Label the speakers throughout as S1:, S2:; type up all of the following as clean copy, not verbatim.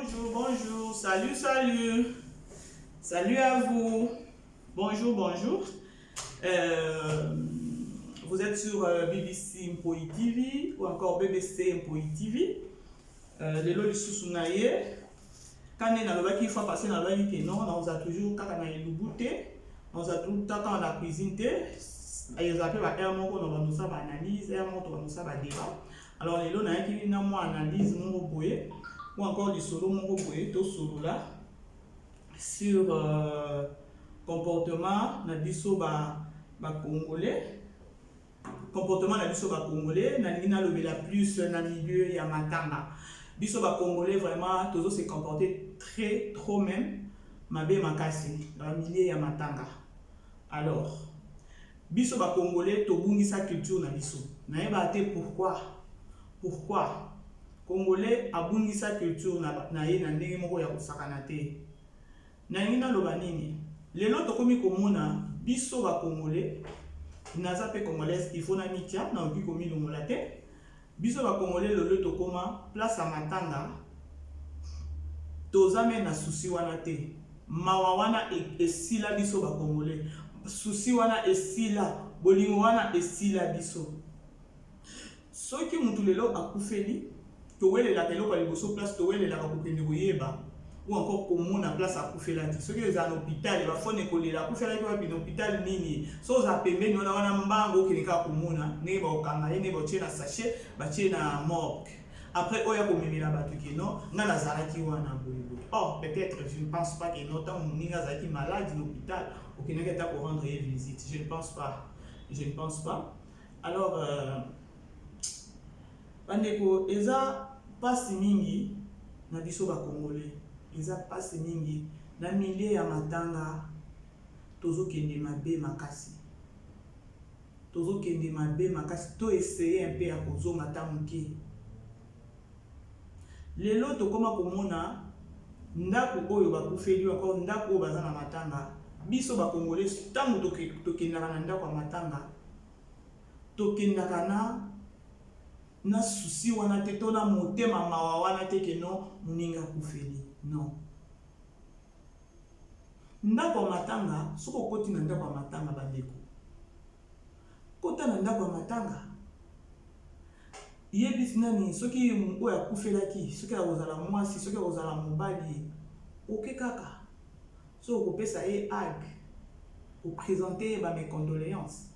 S1: Bonjour, bonjour, salut, salut. Salut à vous. Bonjour, bonjour. Euh, vous êtes sur euh, BBC Mpoi TV ou encore BBC Mpoi TV. Euh, lelo lisusu na ye kande nalobaki fois passé nalobaki ke non nakozala toujours kaka na elubu te nakozala toujours kaka na cuisine te ezala mpe ba heure moko na bando osala ba analyse heure moko tobando osala ba débat. Alors lelo nayaki na mwa analyse moko boye ou encore lisolo moko boye tosolola sur comportement na biso ba ba congolais, comportement na biso ba congolais. Nalingi nalobela plus na milieu ya matanga. Biso ba congolais vraiment tozo se comporter très trop même mabe makasi na milieu ya matanga. Alors biso ba congolais tobungisa culture na biso, nayebaka te pourquoi. Pourquoi congolais abungisa culture na ye na ndenge moko ya kosakana te? Nalingi naloba nini? Lelo tokomi komona biso ba congolais, naza pe congolaise, il faut namitia, nakoki komilongola te. Biso ba congolais lelo tokoma place ya matanga toza meme na souci wana te. Mawa wana esila biso ba congolais, souci wana esila, bolingo wana esila biso. Soki mutu lelo akufeli, towelelaka eloko ya liboso place towelelaka kokende koyeba ou encore komona place akufelaki. Soki ezala na hopital, ba phone ekolela akufelaki wapi, na hopital nini. Soki ozala pembeni wana wana mbangu okende kaka komona ndenge bakokanga ye, ndenge batie na sachet, batie na morgue. Après oyo akomemela bato ke non, nga nazalaki wana boye boye. Or peut-être je ne pense pas que non, ntango moninga azalaki malade na hôpital okendaki ata ko rendre ye visite. Je ne pense pas, je ne pense pas. Alors bandeko, eza pasi mingi na biso ba congolais, eza pasi mingi na milieu ya matanga. Tozokende mabe makasi, tozokende mabe makasi. To essayer un peu ya kozonga ata moke. Lelo tokoma komona ndako oyo bakufeli, encore ndako oyo baza na matanga. Biso ba congolais, ntango tokendaka na ndako ya matanga, tokendaka na souci wana te, to na motema mawa wana te ke non, moninga akufeli. Non, ndako ya matanga, soki okoti na ndako ya matanga, bandeko, kota na ndako ya matanga, yebisi nani soki oyo akufelaki, soki akozala mwasi, soki akozala mobali, oke kaka soki okopesa ye hug, oprésente ye ba mes condoléances,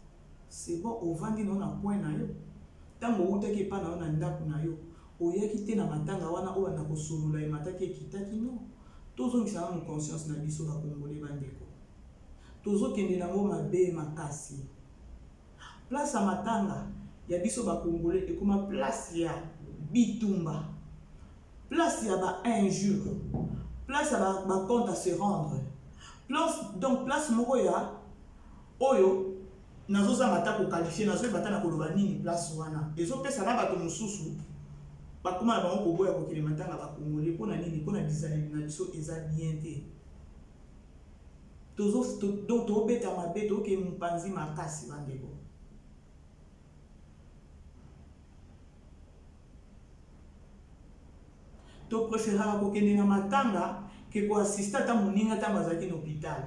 S1: c'est bon. Ovandi na yo na coin na yo. Ntango outaki epai na yo na ndako na yo, oyaki te na matanga wana oyo banda kosolola emataki ekitaki. Non, tozongisa nanu conscience na biso bakongole. Bandeko, tozokende nango mabe makasi. Place ya matanga ya biso bakongole ekoma place ya bitumba, place ya ba injure, place ya ba compte à se rendre, place, donc place moko ya oyo nazozanga ata koqualifier, nazoyeba ata na koloba nini. Place wana ezopesa na bato mosusu bakóma na bango koboya kokende matanga bakongole. Mpona nini? Mpona bizaleli na biso eza bien te. Donc tobeta mabe, tokende mopanzi makasi. Bandeko, topréféraka kokende na matanga ke koassister ata moninga ntango azalaki na hôpital.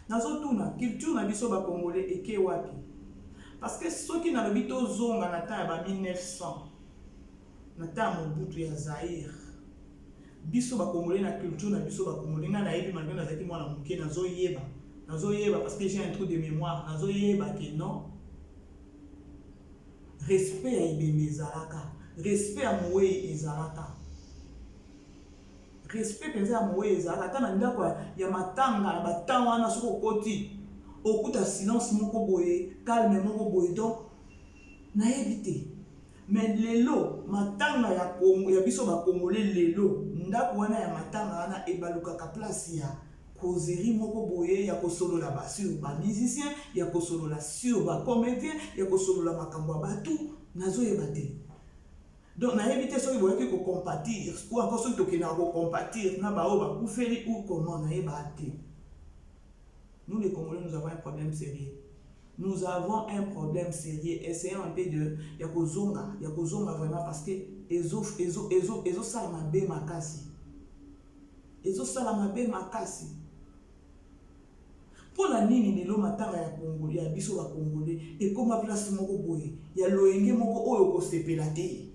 S1: Nazotuna, culture na biso bakongole eke wapi? Parce que soki nalobi tozonga na temps ya ba 1900, na temps ya Mobutu, ya Zaire, biso bakongole na culture na biso bakongole, ngai nayebi, malgré nazalaki mwana moke, nazoyeba, nazoyeba parce que j'ai un trou de mémoire, nazoyeba ke non, respect ya ebembe ezalaka, respect ya mowei ezalaka, respect mpenza ya mowei ezalaka. Ata na ndako ya matanga na batemps wana, soki okoti, okuta silence moko boye, calme moko boye. Donc nayebi te, mais lelo matanga ya Congo, ya biso bakongole, lelo ndako wana ya matanga wana ebalukaka place ya causerie moko boye, ya kosolola ba sur bamusicien, ya kosolola sur bacomédien, ya kosolola makambo ya bato. Nazoyeba te. Donc nayebi te soki boyaki kocompatir ou encore soki tokendaka kocompatir na baoyo bakufeli ou comment, nayeba te. Nous les Congolais, nous avons un problème sérieux. Nous avons un problème sérieux. Essayons un peu de ya kozonga, ya kozonga vraiment parce que ezo ezo ezo ezo sala mabe makasi. Ezo sala mabe makasi. Mpo na nini lelo matanga ya Congo ya biso ba Congolais ekoma place moko boye ya loyenge moko oyo okosepela te?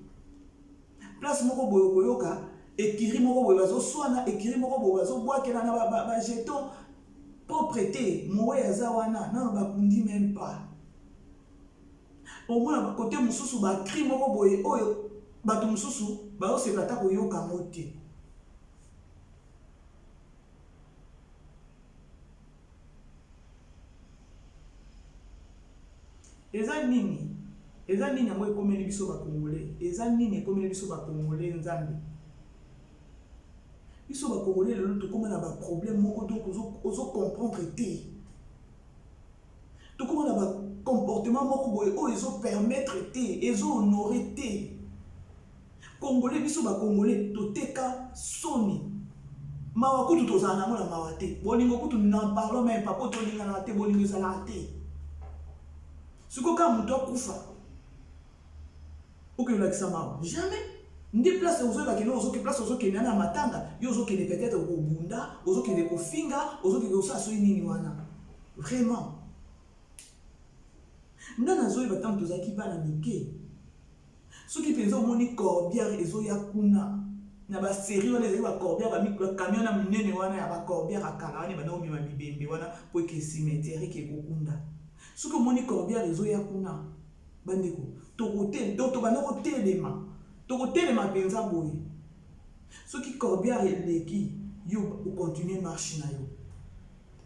S1: Place moko boye okoyoka ecurie moko boye bazoswana, ecurie moko boye bazobwakela na ba, ba, ba jeton propre te. Mowe aza wana nano bakundi meme pas. Omona kote mosusu ba cri moko boye oyo bato mosusu bazosepela ata koyoka yango te. Eza nini? Eza nini yango ekomeli biso ba congolais? Eza nini ekomeli biso ba congolais nzambe? Biso ba congolais lelo tokoma na ba problème moko donc ozo, ozo comprendre te. Tokoma na ba comportement moko boye oyo ezo permettre te, ezo honorer te. Congolais biso ba congolais toteka soni. Mawa kutu tozala nango na mawa te. Bolingo kutu n'en parlons même pas po tolinganaka te, bolingo ezalaka te. Sikoyo kaka moto akufa okende olakisa mawa jamais nde place ozoyeba kende ozoke place ozokende na matanga yo ozokende peut-être kobunda ozokende kofinga ozokende kosala soki nini wana vraiment nga nazoyeba ntango tozalaki bana mike Soki penza omoni corbière ezoya kuna na ba serie wana ezali ba corbière ba ba camion na minene wana ya ba corbière ya kala wana ebanda komema bibembe wana po eke cimetière eke kokunda. Soki omoni corbière ezoya kuna bandeko tokote donc tobanda kotelema tokotelema penza boye soki corbière eleki yo ocontinue marche na yo.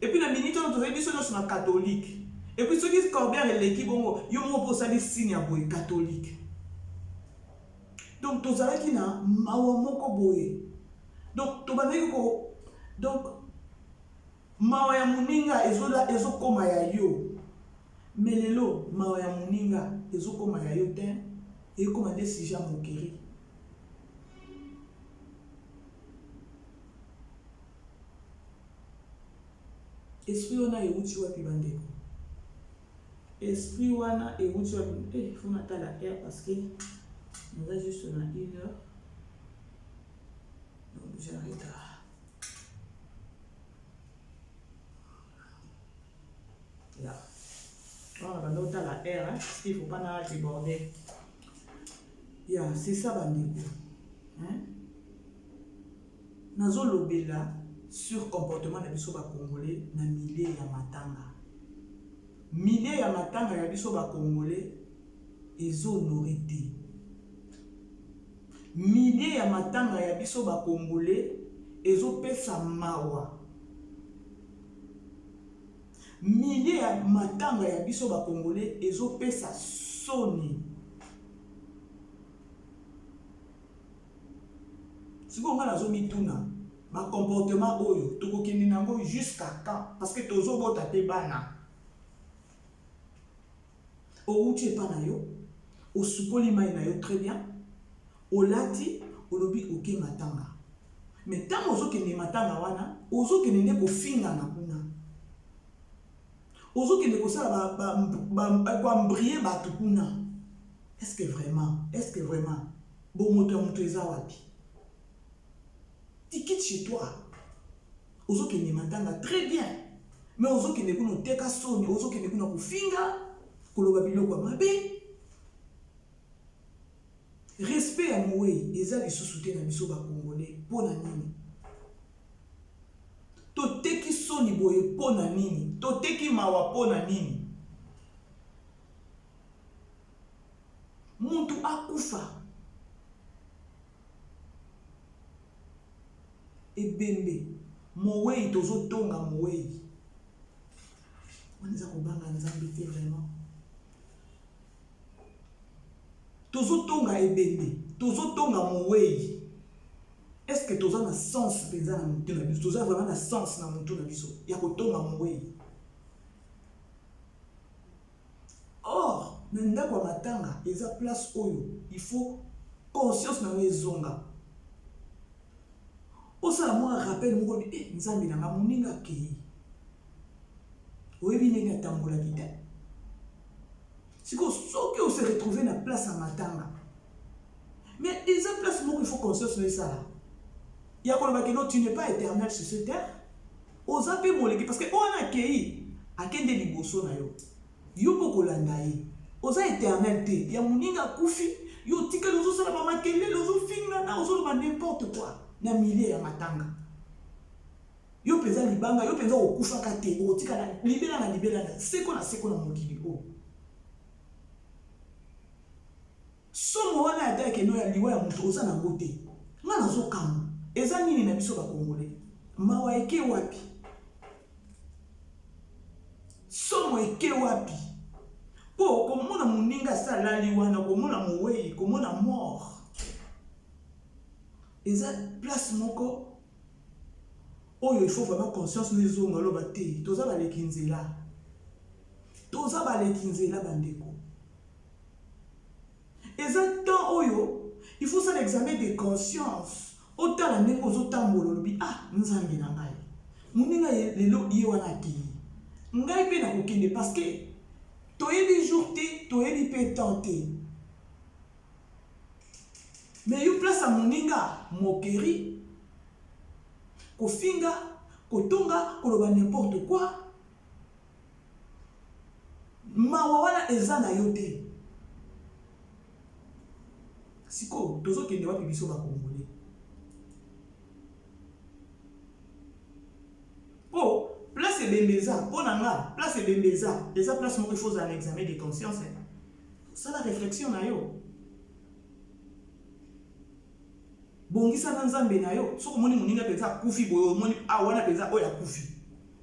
S1: Et puis na minute wana tozali biso nionso na catholique. Et puis soki corbière eleki bongo yo moko pe osali signe ya boye catholique. Donc tozalaki na mawa moko boye. Donc tobandaki ko donc mawa ya moninga ezola ezokoma ya yo. Mais lelo mawa ya moninga ezokoma ya yo te, ekoma nde sujet ya moquerie. Esprit wana ewuti wapi ba ndeko? Esprit wana ewuti wapi? Eh, faut natala heure parce que naza juste na une heure. Donc j'arrête là. Yeah. Wana banda otala heure, hein, parce qu'il faut pas na déborder. Yeah, c'est ça bandeko. Hein? Nazo lobela sur comportement na biso ba congolais na milieu ya matanga. Milieu ya matanga ya biso ba congolais ezo honore te. Milieu ya matanga ya biso ba congolais ezo pesa mawa. Milieu ya matanga ya biso ba congolais ezo pesa soni. Sikoyo nga nazo mituna ba comportement oyo toko kende nango jusqu'à quand parce que tozo bota pe bana. Owuti epa na yo osukoli mayi na yo très bien olati olobi oke matanga mais tango ozo kende matanga wana ozo kende nde kofingana kuna ozo kende kosala ba ba ba ko embrouiller batu kuna est ce que vraiment est ce que vraiment Bomoto ya moto eza wapi? Tu quittes chez toi ozo kende matanga très bien mais ozo kende kuna oteka soni ozo kende kuna kofinga koloba biloko ya mabe respect ya moweyi eza lisusu te na biso ba congolais mpo na nini toteki soni boye mpo na nini toteki mawa mpo na nini Mutu akufa ebembe moweyi tozo tonga moweyi wana eza kobanga nzambe te vraiment tozo tonga ebembe tozo tonga moweyi est ce que toza na sens mpenza na mutu na biso toza vraiment na sens na mutu na biso ya kotonga moweyi Or na ndako ya matanga eza place oyo il faut conscience na yo ezonga. Osala mwa rappel moko olobi eh Nzambe na nga moninga akeyi. Oyebi ndenge atambolaki te. Sikoyo soki o se retrouver na place ya matanga mais eza place moko il faut conscience no esala ya koloba ke no tu n'es pas éternel sur cette terre, oza mpe moleki parce que oyo wana akei akende liboso na yo, yo mpe okolanda ye, oza éternel te. Ya moninga akufi, yo otikali ozosala ba makelele, ozofingana, ozoloba n'importe quoi na milieu ya matanga. Yo mpenza libanga, yo mpenza okufaka te, okotikala libela na libela na seko na seko na mokili oyo. Somo wana ata ya keno ya liwa ya moto oza nango te. Nga nazokamwa eza nini na biso ba congolais? Mawa eke wapi? Somo eke wapi? Po komona moninga asi alali wana, komona moweyi, komona mort eza place moko oyo il faut vraiment conscience no ezonga, oloba te toza baleki nzela, toza baleki nzela bandeko. Eza temps oyo il faut osala examen de conscience, otala ndenge ozotambola, olobi ah nzambe na ngai, moninga ye lelo ye wana akei, ngai mpe nakokende parce que toyebi jour te, toyebi mpe temps te. Mais yo place ya moninga, moquerie, kofinga, kotonga, koloba n'importe quoi, mawa wana eza na yo te. Sikoyo tozokende wapi biso ba congolais? Po place ebembe eza, po na nga place ebembe eza, eza place moko il faut ozala na examen de conscience, sala réflexion na yo, bongisa na nzambe na yo. Soki omoni moninga mpenza akufi boye, omoni ah wana mpenza oyo akufi,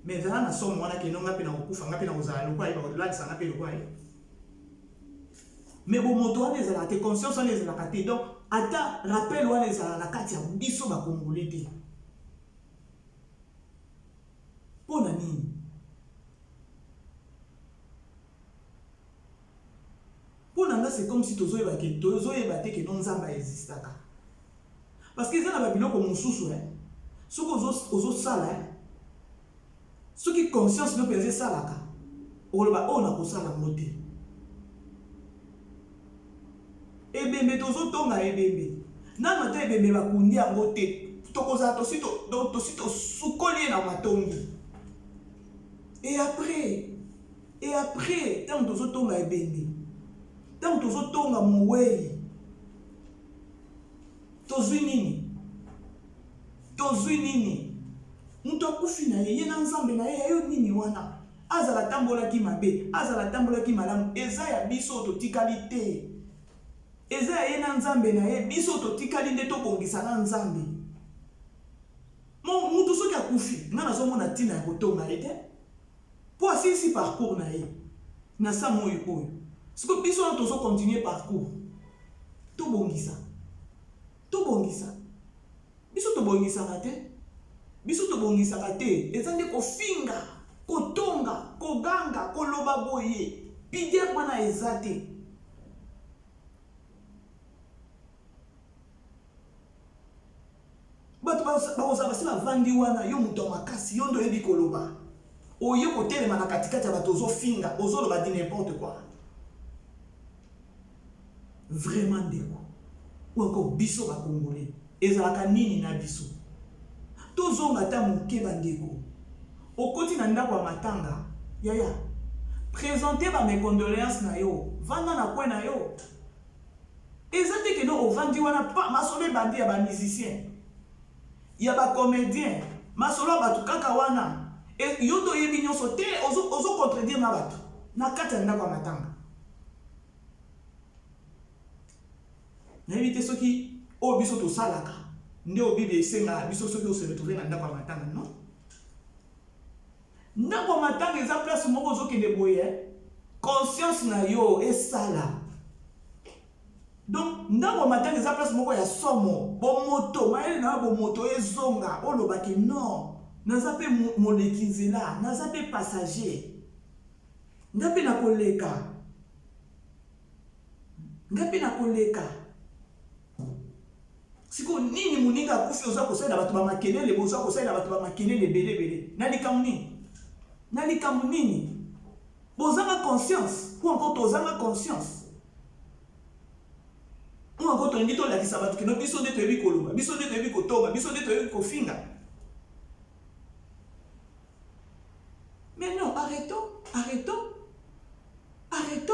S1: mais ezala na somo wana keno nga mpe na kokufa, nga mpe na kozala lokola ye, bakolalisa nga mpe lokola ye. Mais bomoto wana ezalaka te, conscience wana ezalaka te, donc ata rappel wana ezalaka na kati ya biso ba congolais te. Mpo na nini? Mpo na nga c'est comme si tozoyeba ke tozoyeba te ke no Nzambe a existaka. Parce que eza na ba biloko mosusu eh, soki ozosala eh, soki conscience no mpenza esalaka, okoloba oyo nakosala yango te. Ebembe tozotonga ebembe nano ata ebembe bakundi yango te, tokozala tosi tosi tosukoli ye na matongi. Et après, et après ntango tozotonga ebembe, ntango tozotonga mowei, tozwi nini? Tozwi nini? Moto akufi na ye, ye na Nzambe na ye, ya yo nini wana? Azala atambolaki mabe, azala atambolaki malamu, eza ya biso totikali te. Eza ya ye na Nzambe na ye, biso totikali nde tobongisa na Nzambe. Mo mutu soki akufi, nga nazomona ntina ya kotonga ye te, po asilisi parcours na ye na sa moi oyo. Siko biso wana tozo continuer parcours, tobongisa, tobongisa. Biso tobongisaka te, biso tobongisaka te, eza nde kofinga, kotonga, koganga, koloba boye, pudeur wana eza te. Bato bakozala basi bavandi wana, yo moto ya makasi, yo nde oyebi koloba, oye kotelema na katikati ya bato, ozofinga, ozoloba di n'importe quoi. Vraiment ndeko, ou encore biso ba congolais ezalaka nini na biso? Tozonga ata moke bandeko. Okoti na ndako ya matanga yaya, presente ba mes condoleances na yo, vanda na coin na yo. Eza te que no ovandi wana pa masolo ebandi ya ba musiciens, ya ba comediens, masolo ya batu kaka wana. E, yo nde oyebi nyonso te, ozo, ozo contredire na batu na kati ya ndako ya matanga. Nayebi te soki oyo biso tosalaka nde oyo Bible esengaka biso soki ose retrouver na ndako ya matanga. Non, ndako ya matanga eza place moko ozokende boye, conscience na yo esala. Donc ndako ya matanga eza place moko ya somo, bomoto, mayele na yo bomoto ezonga, olobaki non, naza mpe moleki nzela, naza mpe passager, nga mpe nakoleka, nga mpe nakoleka. Sikoyo nini moninga akufi oza kosalela bato ba makelele, boza kosalela bato ba makelele ebele ebele na likambo nini? Na likambo nini? Bozanga conscience ou encore tozanga conscience ou encore tolingi tolakisa bato kino biso nde toyebi koloba, biso nde toyebi kotonga, biso nde toyebi kofinga. Mais non, arrêtons, arrêtons, arrêtons.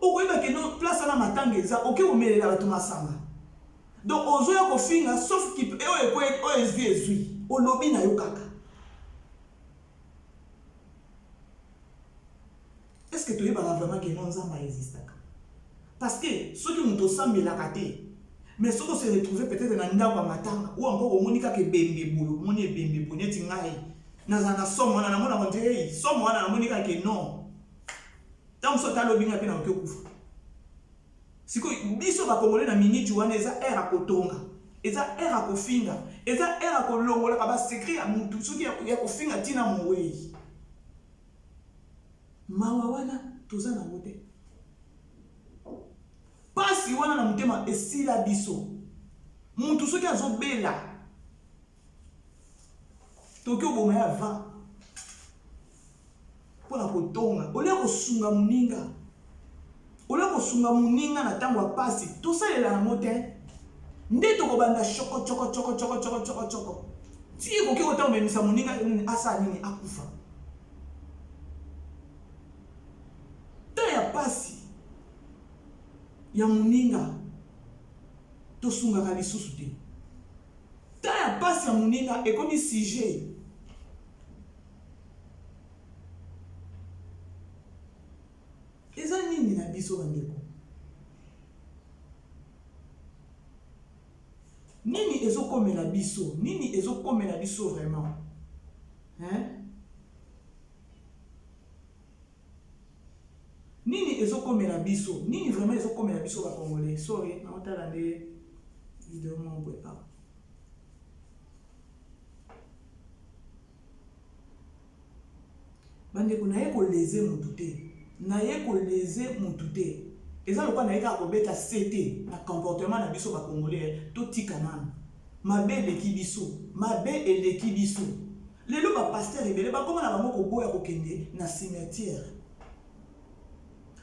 S1: Okoyeba ke no place wana matanga eza, oke komelela bato masanga. Donc ozoya kofinga sauf ki oyo oyo ezwi ezwi, olobi na yo kaka. Est ce que toyebaka vraiment que non Nzambe a existaka? Parce que soki moto osambelaka te mais soki o se retrouver peut-être na ndako ya matanga ou encore omoni kaka ebembe boye, omoni ebembe boye neti ngai nazala na somo wana, namonaka on dirait hey, somo wana namoni kaka que non, ntango mosusu ata alobi ngai mpe nakoki okufa. Sikoyo biso ba congolais na minute wana eza heure ya kotonga, eza heure ya kofinga, eza heure ya kolongolaka ba secret ya mutu soki ya kofinga tina moweyi. Mawa wana toza nango te. Pasi wana na motema esila biso. Mutu soki azobela toki oboma ye avant mpo na kotonga olia kosunga moninga olia kosunga moninga na ntango ya mpasi tosalela yango te nde tokobanda shoko choko choko choko choko choko choko ti ekoki kota komemisa moninga nini asala nini akufa temps ya mpasi ya moninga tosungaka lisusu te Temps ya pasi ya muninga ekomi sujet. Eza nini na biso ba ndeko? Nini ezo komela biso? Nini ezo komela biso vraiment? Hein? Nini ezo komela biso? Nini vraiment ezo komela biso ba congolais? Sorry, nao tala nde video moko boye awa. Bandeko naye ko lese mutu te. Naye ko lese mutu te. Eza lokola naye kaka kobeta sete na comportement na biso ba congolais totika nanu. Mabe eleki biso. Mabe eleki biso. Lelo ba pasteurs ebele bakoma na bango koboya kokende na cimetière.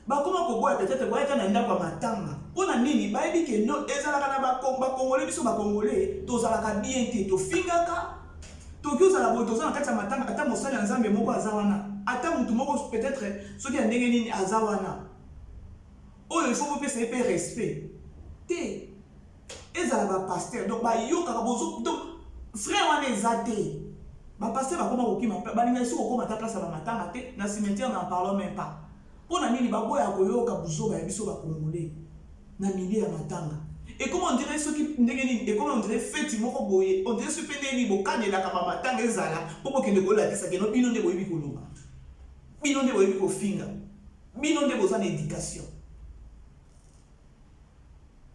S1: Bakoma koboya peut-etre koya ata na ndako ya matanga. Pona nini? Bayebi ke no ezalaka na ba congolais biso ba congolais tozalaka bien te, tofingaka, toki ozala boye toza na kati ya matanga ata mosali ya Nzambe moko aza wana, ata mutu moko peut-etre soki ya ndenge nini aza wana. Oyo il faut bopesa ye pe respect te. Ezala ba pasteur donc bayokaka bozo donc frein wana eza te. Ba pasteur bakoma kokima balinga lisusu kokoma ata place ya ba matanga te na cimetière n'en parlons meme pas. Pona nini baboyaka koyoka buzoba ya biso ba congolais na milieu ya matanga. Ekoma on dirait soki ndenge nini ekoma on dirait feti moko boye on dirait soki pe ndenge nini bokanelaka ba matanga ezala po bokende kolakisa ke no bino nde boyebi koloba. Bino nde boyebi kofinga. Bino nde boza na education.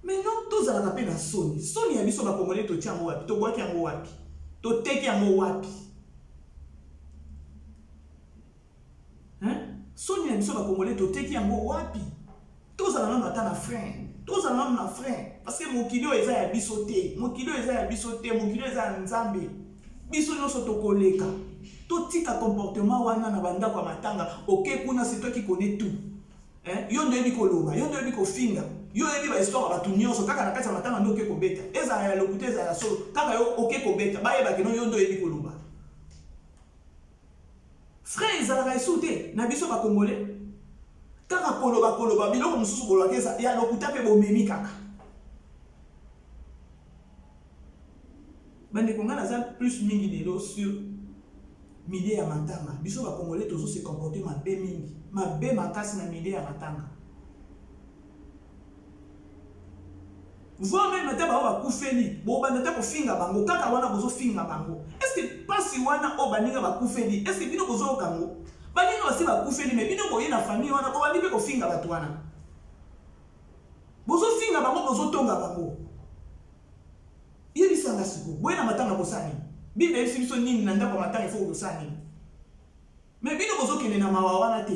S1: Mais non tozalaka pe na soni. Soni ya biso ba congolais totie yango wapi? Tobwaki yango wapi? Toteki yango wapi? Hein? Soni na biso ba congolais toteki yango wapi? Tozala nanu ata na frein. Tozala nanu na frein parce que mokili oyo eza ya biso te. Mokili oyo eza ya biso te, mokili oyo eza ya Nzambe. Biso nionso tokoleka. Totika comportement wana na ba ndako ya matanga, oke kuna c'est toi qui connais tout. Eh, yo nde oyebi koloba, yo nde oyebi kofinga, yo oyebi ba histoire ya batu nionso, kaka na kati ya matanga nde oke kobeta. Ezala ya lokuta, ezala ya solo, kaka yo oke kobeta, bayeba que non yo nde oyebi koloba. Frein ezalaka lisusu te na biso ba congolais. Kaka koloba koloba, biloko mosusu bolobaka eza ya lokuta pe bomemi kaka. Bandeko nga naza plus mingi lelo sur milieu ya matanga. Biso ba congolais tozo se comporter mabe mingi, mabe makasi na milieu ya matanga. Voire meme ata baoyo bakufeli, bobanda ata kofinga bango, kaka wana bozo finga bango. Est ce que pasi wana oyo baninga bakufeli, est ce que bino bozo yoka yango? Baninga basi bakufeli mais bino boye na famille wana bobandi pe kofinga batu wana. Bozo finga bango, bozo tonga bango. Yebisa nga sikoyo, boye na matanga kosala nini? Bible eyebisi biso nini na ndako ya matanga il faut kosala nini? Mais bino bozo kende na mawa wana te.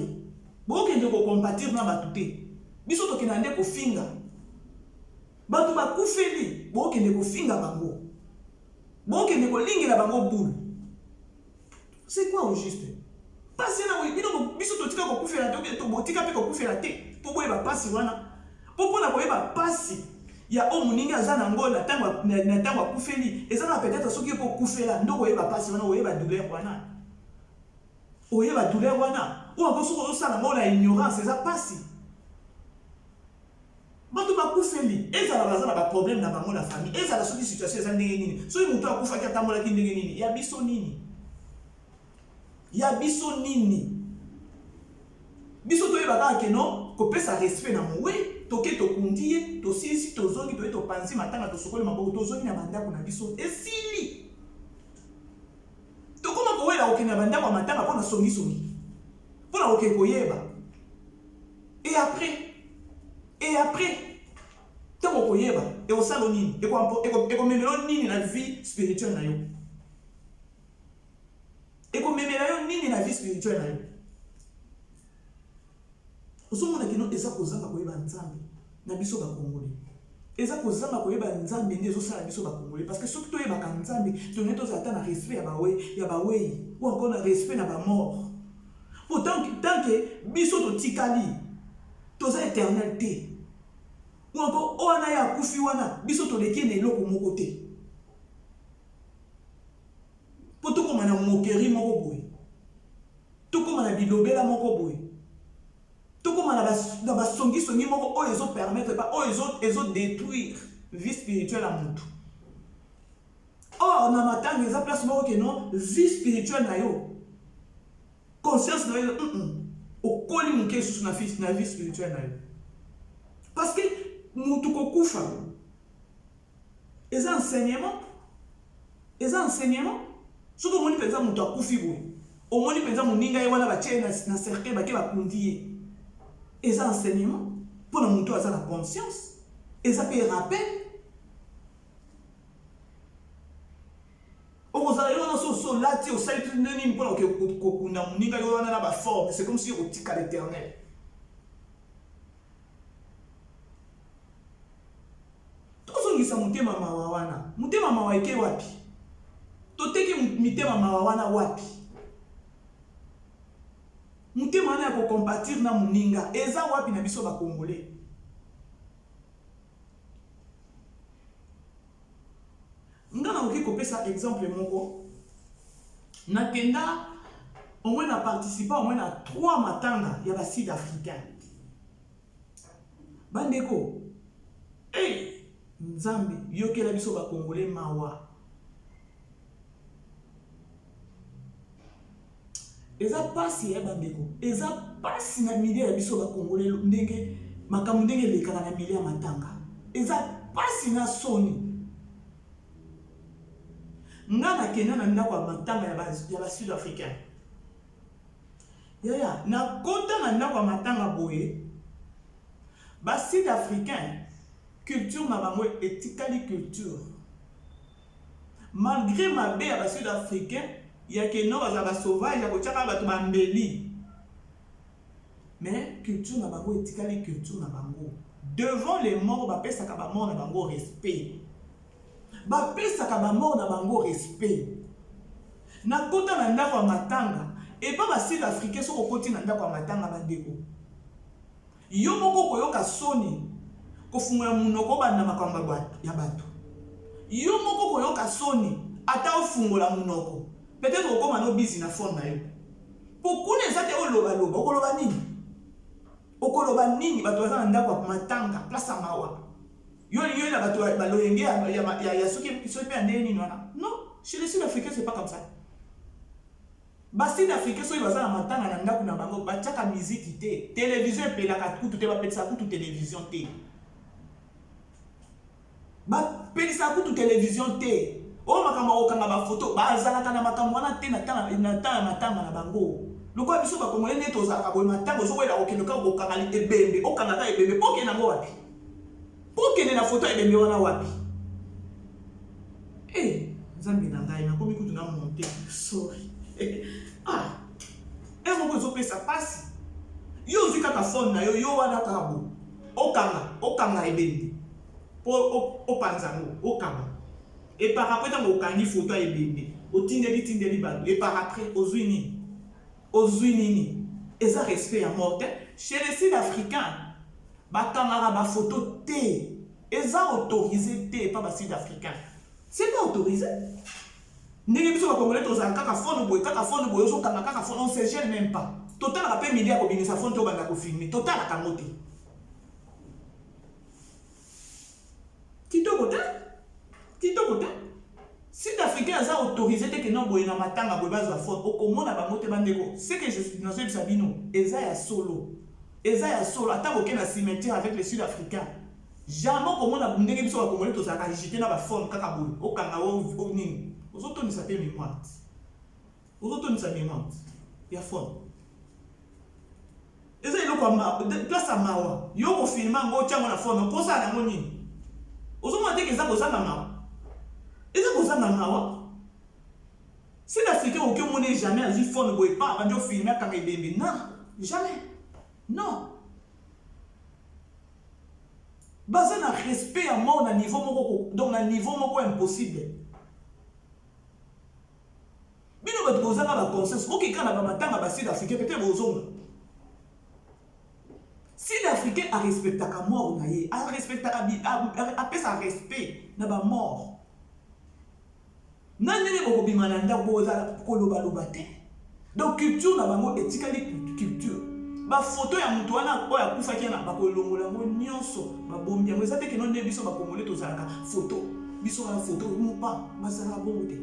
S1: Bokende ko compatir na batu te. Biso tokenda nde kofinga. Batu bakufeli, bokende kofinga bango. Bokende kolingela bango boule. C'est quoi au juste? Pasi wana bino biso totika kokufela te, botika mpe kokufela te mpo boyeba pasi wana. Mpo mpo na koyeba pasi ya oyo moninga aza na yango na ntango na ntango akufeli, eza kaka peut-être soki yo mpe okufela nde okoyeba pasi wana, okoyeba douleur wana. Oyeba douleur wana. Oyo encore soki ozosala yango na ignorance eza pasi. Bato bakufeli, ezala baza na ba problème na bango na famille, ezala soki situation eza ndenge nini, soki moto akufaki atambolaki ndenge nini, ya biso nini? Ya biso nini? Biso toyeba kaka ke non, kopesa respect na mowe, toke tokundi ye, tosilisi tozongi, toye topanzi matanga, tosokoli maboko, tozongi na bandako na biso, esili. Tokoma kowela kokende na bandako ya matanga mpo na songisongi, mpo na kokende koyeba. Et après? Et après? Ntango okoyeba, ekosala yo nini? Ekomemela yo nini na vie spirituelle na yo? Ekomemela yo nini na vie spirituelle na yo? Ozomona kino eza kozanga koyeba Nzambe na biso ba Congolais. Eza kozanga koyeba Nzambe nde ezosala biso ba Congolais parce que soki toyebaka Nzambe tolingi tozala ata na respect ya bawe ya baweyi ou encore na respect na ba mort. Po tant que, tant que biso totikali toza éternel te. Ou encore oyo wana ye akufi wana biso toleki ye na eloko moko te. Po tokoma na moquerie moko boye. Tokoma na bilobela moko boye. Tokoma na ba na ba songi songi moko oyo ezo permettre pas oyo ezo ezo detruire vie spirituelle ya mutu. Or na matanga eza place moko ke non vie spirituelle na yo conscience na yo mm -mm. okoli moke lisusu na vie na vie spirituelle na yo. Parce que mutu kokufa eza enseignement Eza enseignement? Soki omoni penza mutu akufi boye, omoni penza moninga ye wana batie ye na cercueil bake bakundi ye, eza enseignement pona mutu oyo aza na conscience, eza pe rappel. Okozala yo wana soki olati osali nde nini pona kokunda moninga yo wana na ba forme, c'est comme si otikala eternel. Tozongisa motema mawa wana. Motema mawa eke wapi? Toteki mitema mawa wana wapi? Motema wana ya ko compatir na moninga eza wapi na biso ba congolais? Nga nakoki kopesa exemple moko, nakenda au moins na participa au moins na 3 matanga ya ba sud africains. Ba ndeko eh nzambe yokela biso ba congolais mawa. Eza pasi eh ba ndeko, eza pasi na milieu ya biso ba congolais ndenge makambo ndenge elekaka na milieu ya matanga. Eza pasi na soni. Nga nakenda na ndako ya matanga ya ba, ya ba sud africain. Yaya, nakota na ndako ya matanga boye, ba sud africain culture na bango etikali culture. Malgre mabe ya ba sud africain ya ke non bazala ba sauvage ya kotia kaka bato ba mbeli, mais culture na bango etikali culture na bango. Devant les morts bapesaka ba morts na bango respect. Bapesaka ba morts na bango respect. Nakota na ndako ya matanga epa ba sud africain soki okoti na ndako ya matanga ba ndeko yo moko okoyoka soni kofungola munoko obanda makambo ya batu yo moko okoyoka soni ata ofungola munoko peut etre okoma no busy na phone na yo po kuna eza te oloba loba okoloba nini okoloba nini batu baza na ndako ya matanga place ya mawa Yo olingi oyela bato ba loyenge ya, ya, ya, ya soki soki pe ya ndenge nini wana? Non, chez les Sud-Africains c'est pas comme ça. Ba Sud-Africains soki baza na matanga na ndako na bango batiaka miziki te, television epelaka kutu te, bapelisaka kutu television te. Bapelisaka kutu television te. Oyo makambo ya kokanga ba photo bazalaka na makambo wana te na temps na temps ya matanga na bango. Lokola biso ba Congolais nde tozalaka boye matanga ozowela kokende kaka kokanga ebembe, okanga kaka ebembe po okende yango wapi? Okende na photo ya ebembe wana wapi? Eh, Nzambe na ngai, nakomi kutu na monte. Sorry. ah, heure moko ezopesa pasi. Yo ozwi kaka phone na yo, yo wana kaka bo. Okanga, okanga ebembe. Po opanza yango, okanga. Et par après ntango okangi photo ya ebembe, otindeli tindeli bato. Et par après, ozwi nini? Ozui nini? Eza respect ya mort te. Chez les sud africains bakangaka ba photo te. Eza autorise te epa ba sud africains. C'est pas autorisé. Ndenge biso ba congolais tozala kaka phone boye kaka phone boye ozokanga kaka phone on se gêne même pas. Totalaka pe midi ya kobimisa phone to banda ko filmer. Totalaka yango te. Kitoko te? Kitoko te? Sud africain aza autorise te que non boye na matanga boye bazwa phone okomona bango te bandeko ce que je nazoyebisa bino eza ya solo eza ya solo ata boke na cimetière avec les sud africains jamais okomona ndenge biso ba congolais tozalaka agite na ba phone kaka boye okanga o nini ozotondisa pe memoire ozotondisa memoire ya phone Eza eloko ya place ya mawa. Yo ko filmer yango otia yango na phone okosala yango nini? Ozomona te ke eza kozanga mawa? Eza kozanga mawa. Sud africain okoki omona ye jamais azwi phone boye pa abandi ofilme akanga ebembe. Non, jamais. Non. Baza na respect ya mort na niveau moko donc na niveau moko impossible. Bino batu bozanga ba conscience bokeka na ba matanga ba sud africain peut-être bozonga. Sud africain a respectaka mort na ye, a respectaka apesa respect na ba mort. Na ndenge bokobima na ndako bokozala koloba loba te. Donc culture na bango etikali culture. Ba photo ya mutu wana oyo akufaki wana bakolongola yango nyonso babombi yango eza te keno nde biso ba congolais tozalaka photo biso wana photo pa bazalaka bongo te.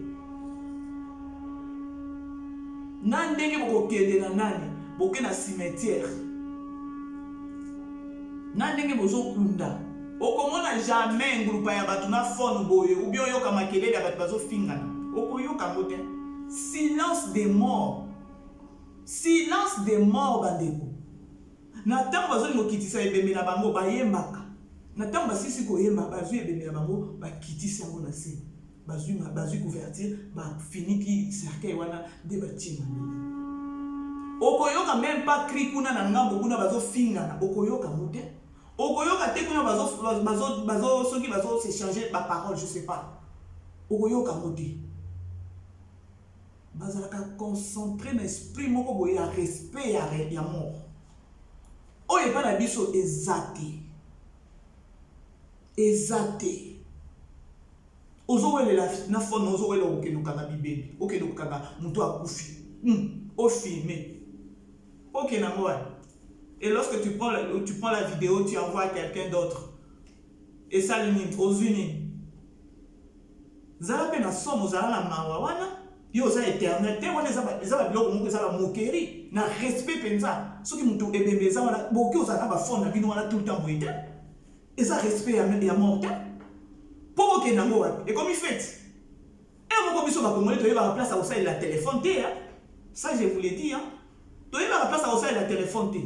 S1: Na ndenge bokokende na nani boke na cimetière na ndenge bozokunda okomona jamais ngulupa ya bato na phone boye ou bien oyoka makelele ya bato bazofingana okoyoka yango te silence des morts silence des morts bandeko na ntango bazolinga kokitisa ebembe na bango bayembaka na ntango basilisi koyemba bazwi ebembe na bango bakitisi yango na se Bazui bazui couverture ba finiki cercueil wana nde batie mabele. Okoyoka meme pas cri kuna na ngambo kuna bazo fingana okoyoka ngo te. Okoyoka te kuna bazo bazo bazo soki bazo s'echanger ba paroles je sais pas. Okoyoka ngo te. Bazalaka concentre na esprit moko boye ya respect ya ya mort. Oyo epa na biso eza te. Eza te. Ozo welela na phone ozo welela okende kokanga bibembe okende kokanga mutu akufi hum o filme okende yango wapi et lorsque tu prends tu prends la video tu envoie à quelqu'un d'autre esali nini ozui nini zala pe na somo zala na mawa wana yo oza eternel te wana eza ba biloko moko eza ba moquerie na respect penza soki mutu ebembe eza wana bokoki ozala na ba phone na bino wana tout le temps boye te Eza respect ya, ya mort te? Po bokende yango wapi? Ekomi fete? Heure moko biso ba congolais toyebaka place ya kosalela telephone te hein? Ça je vous le dis hein? Toyebaka place ya kosalela telephone te.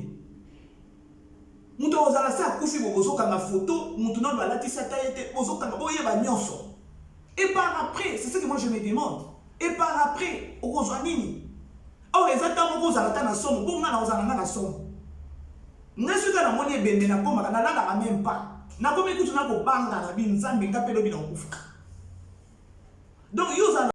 S1: Moto akozala se akufi bo bozokanga photo, moto nanu alatisi ata ye te, bozokanga boyeba nyonso. Et par après, c'est ce que moi je me demande. Et par après, okozwa nini? Or eza temps moko ozala ata na somo po nga nakozala na nga na somo. Nga soki kaka namoni ebembe nakomaka nalalaka meme pas. Nakomi kutu na kobanga na bi nzambe nga pe lobi nakokufa. Donc yo ozala.